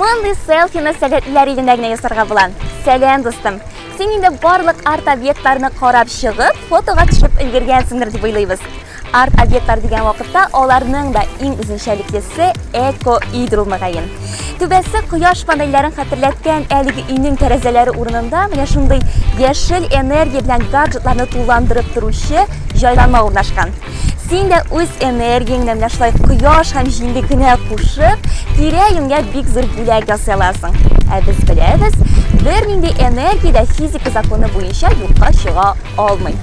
Мондый селфины сәләтлеләр илендә генә ясарга була. Сәлам, дустым! Син инде барлык арт-объектларны карап чыгып, фотога төшеп өлгергәнсеңдер дип уйлыйбыз. Арт-объектлар дигән вакытта аларның да иң үзенчәлеклесе эко-өйдер ул мөгаен. Түбәсе кояш панельләрен хәтерләткән әлеге өйнең тәрәзәләре урынында менә шундый яшел энергия белән гаджетларны тулыландырып торучы җайланма урнашкан. Син дә үз энергияңне менә шулай кояш һәм җиллекенә кушып, тирә-юньгә бик зур бүләк ясый аласың. Ә без беләбез, бернинди энергия дә физика законы буенча юкка чыга алмый.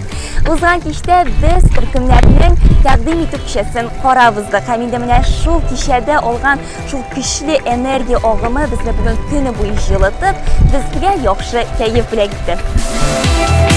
Узган кичтә без төркемнәрнең тәкъдим итү кичәсен карап уздык. Һәм инде менә шул кичәдә алган шул көчле энергия агымы безне бүген көне буе җылытып, безгә яхшы кәеф бүләк итте.